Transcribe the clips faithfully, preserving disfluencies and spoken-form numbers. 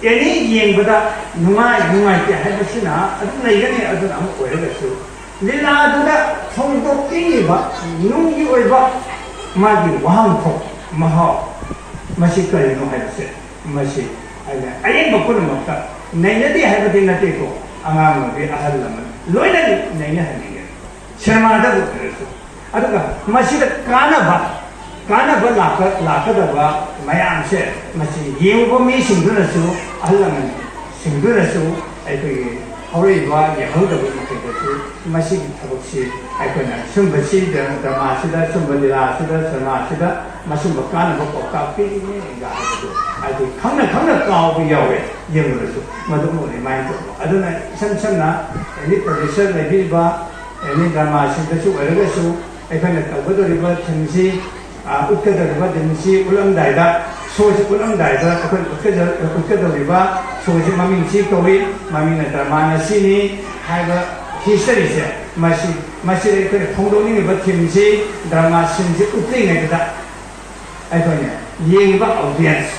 ꯑꯦꯅꯤ ꯌꯦꯡꯕꯗ ꯅꯨꯡꯉꯥꯏ ꯅꯨꯡꯉꯥꯏꯇꯦ ꯍꯥꯏꯕꯁꯤꯅ ꯑꯗꯨꯝ ꯂꯩꯒꯅꯤ꯫ ꯑꯗꯨꯅ ꯑꯃ ꯑꯣꯏꯔꯒꯁꯨ ꯂꯤꯂꯥꯗꯨꯗ ꯐꯣꯡꯗꯣꯛꯅꯤꯡꯉꯤꯕ ꯅꯨꯡꯒꯤ ꯑꯣꯏꯕ ꯃꯥꯒꯤ ꯋꯥꯍꯟꯊꯣꯛ, ꯃꯍꯥꯎ, ꯃꯁꯤ ꯀꯔꯤꯅꯣ ꯍꯥꯏꯕꯁꯦ, ꯃꯁꯤ ꯑꯩꯅ ꯑꯌꯦꯡꯕ ꯄꯨꯝꯅꯃꯛꯇ ꯅꯩꯅꯗꯦ ꯍꯥꯏꯕꯗꯤ ꯅꯠꯇꯦꯀꯣ, ꯑꯉꯥꯡ ꯅꯨꯄꯤ ꯑꯍꯜ ꯂꯃꯟ ꯂꯣꯏꯅ ꯅꯩꯅꯍꯟꯅꯤꯡꯉꯦ, ꯁꯤꯅꯦꯃꯥꯗꯕꯨ ꯑꯣꯏꯔꯁꯨ꯫ ꯑꯗꯨꯒ ꯃꯁꯤꯗ ꯀꯥꯟꯅꯕ, ꯀꯥꯟꯅꯕ ꯂꯥꯛꯀ-, ꯂꯥꯛꯀꯗꯕ ꯃꯌꯥꯝꯁꯦ, ꯃꯁꯤ ꯌꯦꯡꯉꯨꯕ ꯃꯤꯁꯤꯡꯗꯨꯅꯁꯨ, ꯑꯍꯜ ꯂꯃꯟꯁꯤꯡꯗꯨꯅꯁꯨ, ꯑꯩꯈꯣꯏꯒꯤ ꯍꯧꯔꯛꯏꯕ ꯌꯦꯡꯍꯧꯗꯕ ꯃꯈꯩꯗꯁꯨ ꯃꯁꯤꯒꯤ ꯊꯕꯛꯁꯤ, ꯑꯩꯈꯣꯏꯅ ꯁꯨꯝꯕꯁꯤ ꯗ꯭ꯔꯃꯥꯁꯤꯗ, ꯁꯨꯝꯕ ꯂꯤꯂꯥꯁꯤꯗ, ꯁꯤꯅꯦꯃꯥꯁꯤꯗ ꯃꯁꯨꯝꯕ ꯀꯥꯟꯅꯕ ꯄꯥꯎꯇꯥꯛ ꯄꯤꯔꯤꯅꯦꯒ ꯍꯥꯏꯕꯗꯨ, ꯍꯥꯏꯗꯤ ꯈꯪꯅ ꯈꯪꯅ ꯀꯥꯎꯕ ꯌꯥꯎꯋꯦ꯫ ꯌꯦꯡꯕꯗꯁꯨ ꯃꯗꯨ ꯑꯃ ꯑꯗꯨꯃꯥꯏꯅ ꯇꯧꯕ꯫ ꯑꯗꯨꯅ ꯏꯁꯝ ꯁꯝꯅ ꯑꯦꯅꯤ ꯄ꯭ꯔꯣꯗ꯭ꯌꯨꯁꯔ ꯂꯩꯕꯤꯔꯤꯕ ꯑꯦꯅꯤ ꯗ꯭ꯔꯃꯥꯁꯤꯡꯗꯁꯨ ꯑꯣꯏꯔꯒꯁꯨ, ꯑꯩꯈꯣꯏꯅ ꯇꯧꯒꯗꯧꯔꯤꯕ ꯊꯤꯝꯁꯤ, ꯑ, ꯎꯠꯀꯗꯧꯔꯤꯕ ꯊꯤꯝꯁꯤ ꯎꯠꯂꯝꯗꯥꯏꯗ, ꯁꯣꯁꯤ ꯎꯠꯂꯝꯗꯥꯏꯗ ꯑꯩꯈꯣꯏꯅ ꯎꯠꯀꯖ-, ꯎꯠꯀꯗꯧꯔꯤꯕ ꯁꯣꯁꯤ ꯃꯃꯤꯡ ꯁꯤ ꯀꯧꯏ, ꯃꯃꯤꯡꯅ ꯗ꯭ꯔꯃꯥꯅ ꯁꯤꯅꯤ ꯍꯥꯏꯕ ꯍꯤꯁꯇꯔꯤꯁꯦ, ꯃꯁꯤ, ꯃꯁꯤꯗ ꯑꯩꯈꯣꯏꯅ ꯐꯣꯡꯗꯣꯛꯅꯤꯡꯉꯤꯕ ꯊꯤꯝꯁꯤ, ꯗ꯭ꯔꯃꯥ ꯁꯤꯟꯁꯤ ꯎꯠꯇ꯭ꯔꯤꯉꯩꯗꯨꯗ ꯑꯩꯈꯣꯏꯅ ꯌꯦꯡꯉꯤꯕ ꯑꯣꯗꯤꯌꯦꯟꯁ,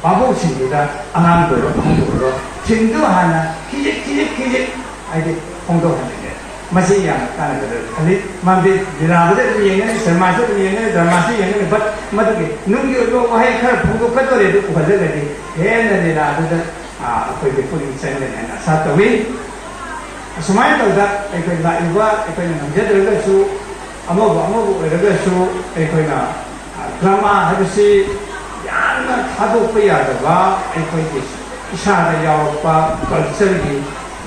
ꯚꯥꯕꯣꯛꯁꯤꯡꯗꯨꯗ, ꯑꯉꯥꯡꯕꯨ ꯑꯣꯏꯔꯣ ꯑꯍꯟꯕꯨ ꯑꯣꯏꯔꯣ, ꯊꯤꯝꯗꯨ ꯍꯥꯟꯅ ꯈꯤꯖꯤꯛ ꯈꯤꯖꯤꯛ ꯈꯤꯖꯤꯛ ꯍꯥꯏꯗꯤ ꯐꯣꯡꯗꯣꯛꯍꯟꯅꯤꯡꯉꯦ꯫ ꯃꯁꯤ ꯌꯥꯝꯅ ꯀꯥꯟꯅꯒꯗꯕ ꯈꯜꯂꯤ꯫ ꯃꯔꯝꯗꯤ ꯂꯤꯂꯥꯗꯨꯗ ꯑꯗꯨꯝ ꯌꯦꯡꯒꯅꯤ, ꯁꯤꯅꯦꯃꯥꯁꯨ ꯑꯗꯨꯝ ꯌꯦꯡꯒꯅꯤ, ꯗ꯭ꯔꯃꯥꯁꯨ ꯌꯦꯡꯒꯅꯤ, ꯕꯠ ꯃꯗꯨꯒꯤ ꯅꯨꯡꯒꯤ ꯑꯣꯏꯕ ꯋꯥꯍꯩ ꯈꯔ ꯐꯣꯡꯗꯣꯛꯀꯗꯧꯔꯦ ꯑꯗꯨ ꯎꯍꯜꯂꯒꯗꯤ ꯍꯦꯟꯅ ꯂꯤꯂꯥꯗꯨꯗ, ꯑ, ꯑꯩꯈꯣꯏꯒꯤ ꯄꯨꯛꯅꯤꯡ ꯆꯪꯒꯅꯤ ꯍꯥꯏꯅ ꯑꯁꯥ ꯇꯧꯏ꯫ ꯑꯁꯨꯃꯥꯏꯅ ꯇꯧꯗ ꯑꯩꯈꯣꯏ ꯂꯥꯛꯏꯕ, ꯑꯩꯈꯣꯏꯅ ꯉꯝꯖꯗ꯭ꯔꯒꯁꯨ, ꯑꯃꯕꯨ ꯑꯃꯕꯨ ꯑꯣꯏꯔꯒꯁꯨ, ꯑꯩꯈꯣꯏꯅ, ꯑ, ꯗ꯭ꯔꯃꯥ ꯍꯥꯏꯕꯁꯤ ꯌꯥꯝꯅ ꯊꯥꯗꯣꯛꯄ ꯌꯥꯗꯕ ꯑꯩꯈꯣꯏꯒꯤ ꯏꯁꯥꯗ ꯌꯥꯎꯔꯛꯄ ꯀꯜꯆꯔꯒꯤ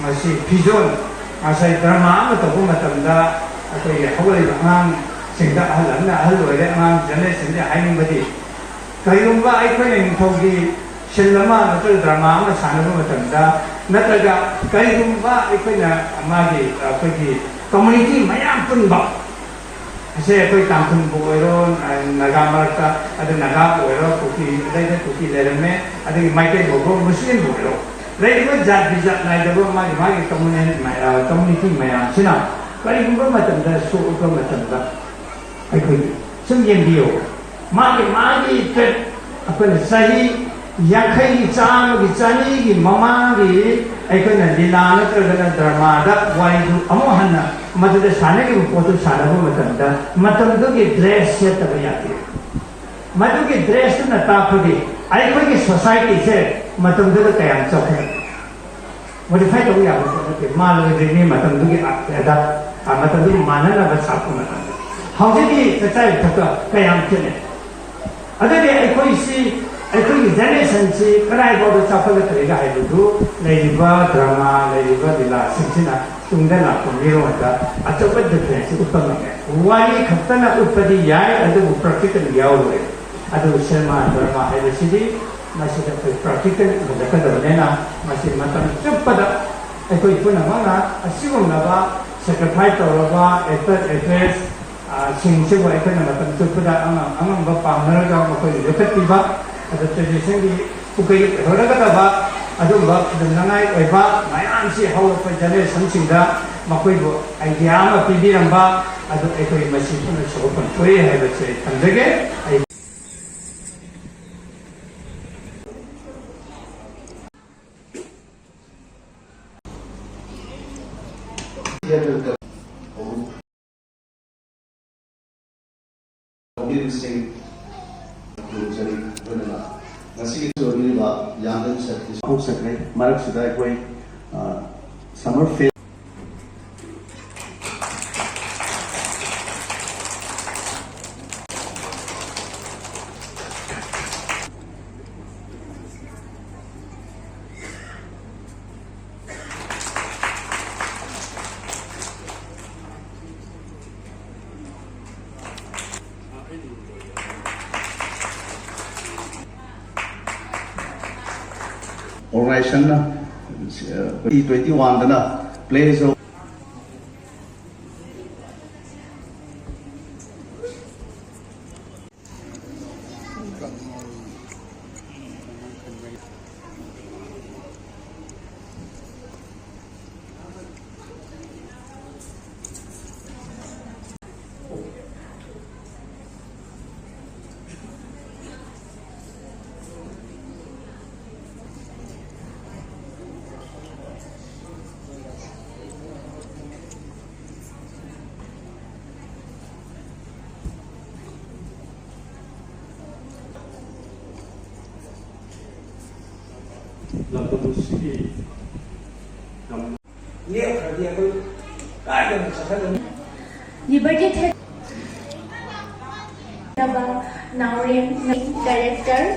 ꯃꯁꯤ ꯐꯤꯖꯣꯜ꯫ ꯉꯁꯥꯏ ꯗ꯭ꯔꯃꯥ ꯑꯃ ꯇꯧꯕ ꯃꯇꯝꯗ ꯑꯩꯈꯣꯏꯒꯤ ꯍꯧꯒꯠꯂꯛꯏꯕ ꯑꯉꯥꯡꯁꯤꯡꯗ, ꯑꯍꯜ ꯑꯃꯅ ꯑꯍꯜ ꯑꯣꯏꯔꯦ, ꯑꯉꯥꯡ ꯖꯦꯅꯦꯔꯦꯁꯟꯗ ꯍꯥꯏꯅꯤꯡꯕꯗꯤ, ꯀꯔꯤꯒꯨꯝꯕ ꯑꯩꯈꯣꯏꯅ ꯅꯤꯡꯊꯧꯒꯤ ꯁꯤꯟ ꯑꯃ ꯅꯠꯇ꯭ꯔꯒ ꯗ꯭ꯔꯃꯥ ꯑꯃ ꯁꯥꯟꯅꯕ ꯃꯇꯝꯗ, ꯅꯠꯇ꯭ꯔꯒ ꯀꯔꯤꯒꯨꯝꯕ ꯑꯩꯈꯣꯏꯅ ꯃꯥꯒꯤ, ꯑꯩꯈꯣꯏꯒꯤ ꯀꯝꯃꯨꯅꯤꯇꯤ ꯃꯌꯥꯝ ꯄꯨꯟꯕ, ꯉꯁꯤ ꯑꯩꯈꯣꯏ ꯇꯥꯡꯈꯨꯜꯕꯨ ꯑꯣꯏꯔꯣ, ꯅꯥꯒꯥ ꯃꯔꯛꯇ, ꯑꯗ ꯅꯥꯒꯥꯕꯨ ꯑꯣꯏꯔꯣ, ꯀꯨꯀꯤ, ꯑꯗꯩꯗ ꯀꯨꯀꯤ ꯂꯩꯔꯝꯃꯦ, ꯑꯗꯒꯤ ꯃꯩꯇꯩꯕꯨ ꯑꯣꯏꯔꯣ, ꯃꯨꯁꯂꯤꯝꯕꯨ ꯑꯣꯏꯔꯣ, ꯂꯩꯔꯤꯕ ꯖꯥꯠ ꯕꯤꯖꯥꯠ ꯅꯥꯏꯗꯕ ꯃꯥꯒꯤ ꯃꯥꯒꯤ ꯀꯝꯃꯨꯅꯦꯜ ꯃꯌꯥ-, ꯀꯝꯃꯨꯅꯤꯇꯤ ꯃꯌꯥꯝꯁꯤꯅ ꯀꯔꯤꯒꯨꯝꯕ ꯃꯇꯝꯗ ꯁꯣꯛꯂꯛꯄ ꯃꯇꯝꯗ ꯑꯩꯈꯣꯏꯒꯤ ꯁꯨꯝ ꯌꯦꯡꯕꯤꯌꯨ, ꯃꯥꯒꯤ ꯃꯥꯒꯤ ꯇ꯭ꯔꯦꯠ ꯑꯩꯈꯣꯏꯅ ꯆꯍꯤ ꯌꯥꯡꯈꯩꯒꯤ, ꯆꯥꯝꯃꯒꯤ, ꯆꯅꯤꯒꯤ ꯃꯃꯥꯡꯒꯤ ꯑꯩꯈꯣꯏꯅ ꯂꯤꯂꯥ ꯅꯠꯇ꯭ꯔꯒꯅ ꯗ꯭ꯔꯃꯥꯗ ꯋꯥꯔꯤꯗꯨ ꯑꯃꯨꯛ ꯍꯟꯅ ꯃꯗꯨꯗ ꯁꯥꯟꯅꯈꯤꯕ ꯄꯣꯠꯇꯨ ꯁꯥꯟꯅꯕ ꯃꯇꯝꯗ, ꯃꯇꯝꯗꯨꯒꯤ ꯗ꯭ꯔꯦꯁ ꯁꯦꯠꯇꯕ ꯌꯥꯗꯦ꯫ ꯃꯗꯨꯒꯤ ꯗ꯭ꯔꯦꯁꯇꯨꯅ ꯇꯥꯛꯄꯗꯤ ꯑꯩꯈꯣꯏꯒꯤ ꯁꯣꯁꯥꯏꯇꯤꯁꯦ ꯃꯇꯝꯗꯨꯗ ꯀꯌꯥꯝ ꯆꯥꯎꯈꯠꯂꯛꯏ꯫ ꯃꯣꯗꯤꯐꯥꯏ ꯇꯧꯕ ꯌꯥꯕ ꯄꯣꯠ ꯅꯠꯇꯦ꯫ ꯃꯥꯜꯂꯣꯏꯗ꯭ꯔꯤꯅꯤ ꯃꯇꯝꯗꯨꯒꯤ ꯑ-, ꯑ-, ꯃꯇꯝꯗꯨꯒꯤ ꯃꯥꯟꯅꯅꯕ ꯁꯥꯄ ꯃꯇꯝꯗ꯫ ꯍꯧꯖꯤꯛꯀꯤ ꯆꯥꯛꯆꯥ ꯌꯨꯊꯛꯀ ꯀꯌꯥꯝ ꯈꯦꯠꯅꯩ꯫ ꯑꯗꯨꯗꯤ ꯑꯩꯈꯣꯏꯁꯤ, ꯑꯩꯈꯣꯏꯒꯤ ꯖꯦꯅꯦꯔꯦꯁꯟꯁꯤ ꯀꯗꯥꯏꯐꯥꯎꯗ ꯆꯥꯎꯈꯠꯂꯛꯀꯗꯒꯦ ꯍꯥꯏꯕꯗꯨ ꯂꯩꯔꯤꯕ ꯗ꯭ꯔꯃꯥ, ꯂꯩꯔꯤꯕ ꯂꯤꯂꯥꯁꯤꯡꯁꯤꯅ ꯇꯨꯡꯗ ꯂꯥꯛꯄ ꯃꯤꯔꯣꯟꯗ ꯑꯆꯧꯕ ꯗꯤꯐꯔꯦꯟꯁꯁꯤ ꯎꯠꯄ ꯉꯝꯃꯦ꯫ ꯋꯥꯔꯤ ꯈꯛꯇꯅ ꯎꯠꯄꯗꯤ ꯌꯥꯏ, ꯑꯗꯨꯕꯨ ꯄ꯭ꯔꯦꯛꯇꯤꯀꯦꯜ ꯌꯥꯎꯔꯣꯏ꯫ ꯑꯗꯨꯕꯨ ꯁꯤꯅꯦꯃꯥ, ꯗ꯭ꯔꯃꯥ ꯍꯥꯏꯕꯁꯤꯗꯤ ꯃꯁꯤꯗ ꯑꯩꯈꯣꯏ ꯄ꯭ꯔꯦꯛꯇꯤꯀꯦꯜ ꯎꯍꯜꯂꯛꯀꯗꯕꯅꯤꯅ, ꯃꯁꯤ ꯃꯇꯝ ꯆꯨꯞꯄꯗ ꯑꯩꯈꯣꯏ ꯄꯨꯝꯅꯃꯛꯅ ꯑꯁꯤꯒꯨꯝꯂꯕ ꯁꯦꯀ꯭ꯔꯤꯐꯥꯏꯁ ꯇꯧꯔꯕ ꯑꯦꯛꯇꯔ, ꯑꯦꯛꯇ꯭ꯔꯦꯁ, ꯑ, ꯁꯤꯡꯁꯤꯕꯨ ꯑꯩꯈꯣꯏꯅ ꯃꯇꯝ ꯆꯨꯞꯄꯗ ꯑꯉꯝ ꯑꯉꯝꯕ ꯄꯥꯝꯅꯔꯒ ꯃꯈꯣꯏꯕꯨ ꯌꯣꯛꯈꯠꯄꯤꯕ, ꯑꯗꯨ ꯇ꯭ꯔꯦꯗꯤꯁꯟꯒꯤ ꯄꯨꯈ꯭ꯔꯤ ꯑꯣꯏꯍꯧꯔꯒꯗꯕ ꯑꯗꯨꯒꯨꯝꯕ ꯈꯨꯗꯝꯅꯉꯥꯏ ꯑꯣꯏꯕ ꯃꯌꯥꯝꯁꯤ ꯍꯧꯔꯛꯄ ꯖꯦꯅꯦꯔꯦꯁꯟꯁꯤꯡꯗ ꯃꯈꯣꯏꯕꯨ ꯑꯥꯏꯗꯤꯌꯥ ꯑꯃ ꯄꯤꯕꯤꯔꯝꯕ, ꯑꯗꯨ ꯑꯩꯈꯣꯏ ꯃꯁꯤ ꯄꯨꯟꯅ ꯁꯣꯛꯍꯟꯕ ꯊꯣꯛꯏ ꯍꯥꯏꯕꯁꯤ ꯑꯩ ꯊꯝꯖꯒꯦ꯫ ꯑꯩ ꯂꯧꯃꯤꯕꯁꯤꯡ ꯈꯨꯔꯨꯝꯖꯔꯤ꯫ ꯂꯣꯏꯅꯅ ꯉꯁꯤꯒꯤ ꯑꯣꯏꯕꯤꯔꯤꯕ ꯌꯥꯝꯕ ꯁꯛꯇꯤ ꯄꯥꯡꯊꯣꯛꯆꯈ꯭ꯔꯦ꯫ ꯃꯔꯛꯁꯤꯗ ꯑꯩꯈꯣꯏ, ꯑ, ꯁꯝꯃꯔ ꯐꯦꯁ ꯑꯣꯔꯒꯅꯥꯏꯖꯦꯁꯟꯅ, ꯑ, ꯇ꯭ꯋꯦꯟꯇꯤ ꯋꯥꯟꯗꯅ ꯄ꯭ꯂꯦꯁ ꯑꯣꯐ ꯂꯝꯗꯝ ꯑꯁꯤꯒꯤ ꯂꯝ ꯂꯦꯞꯈ꯭ꯔꯗꯤ ꯑꯩꯈꯣꯏ ꯀꯥꯏꯗꯅ ꯆꯠꯊꯒꯅꯤ? Liberty Theatre ꯅꯥꯎꯔꯦꯝ, Director꯫